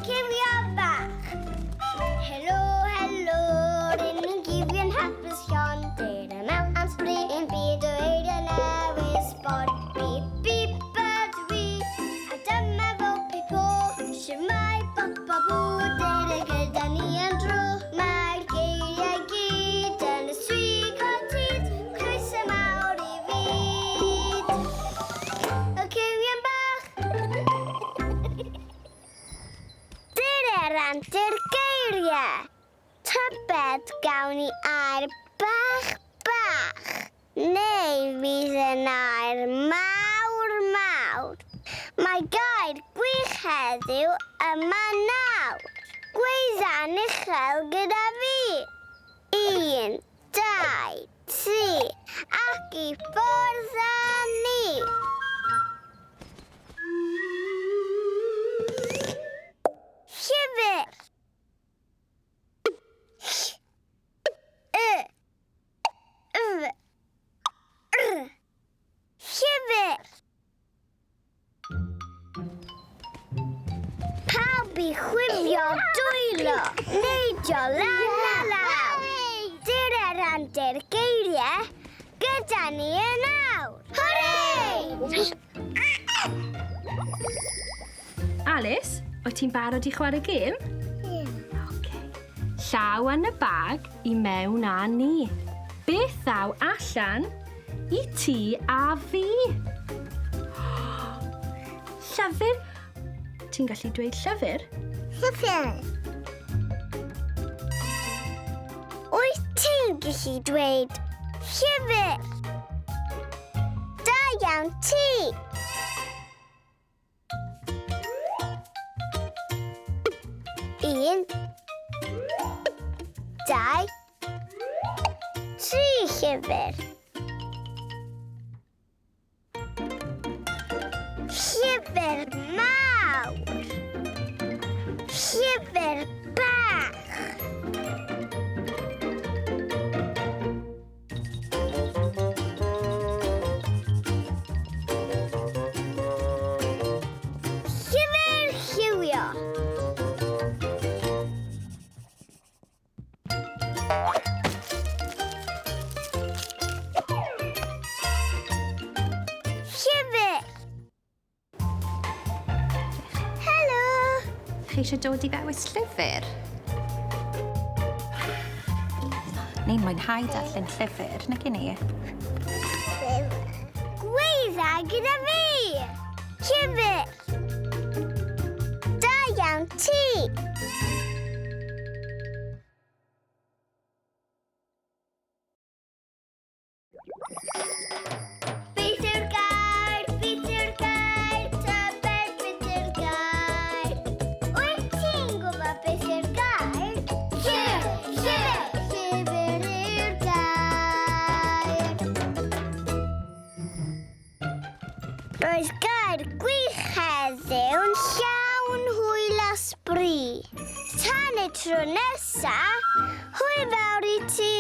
Cywio bach. Helo, helo, ryn ni'n gifio'n hapus iawn. Dyr yma am sbri yn byd o eiriau newydd sbon. Bip, bip ydw i, a dyma fo Pipo. Shwmae bop a bw, dyr y gyda ni am dro. Mae'r geiriau gyd yn y swig o tyd. Croeso mawr i fyd. Y cywion bach. Dyre'r antur geiriau. Tybed gawn ni air bach bach, neu fydd yn air mawr mawr. Mae gair gwych heddiw yma nawr. Gweidda'n uchel gyda fi. Un, 2, 3, ac i ffwrdd â ni! Llyfr! Ll, Y, F, R. Llyfr! Pawb i chwifio dwylo, neidio lan a lawr. Dyr ar antur geiriau, gyda ni yn awr. Hwrê! Alice, wyt ti'n barod i chwarae gêm? Ie. Yeah. Okay. Llaw yn y bag i mewn â ni. Beth ddaw allan i ti a fi? Llyfr. Ti'n gallu dweud llyfr? Llyfr. Wyt ti'n gallu dweud llyfr? Da iawn ti! Un, dau, tri llyfr. Llyfr mawr. Llyfr bach. Llyfr lliwio. Llyfr. Helo! Chi eisiau dod i ddewis llyfr? Ni'n mwynhau darllen llyfr, nag i ni? Gweidda gyda fi! Llyfr! Da iawn ti! Beth yw'r gair? Beth yw'r gair? Tybed beth yw'r gair? Wyt ti'n gwybod beth yw'r gair? Llyfr! Llyfr! Llyfr yw'r gair. Roedd gair gwych heddiw'n llawn hwyl a sbri. Tan y tro nesa, hwyl fawr i ti!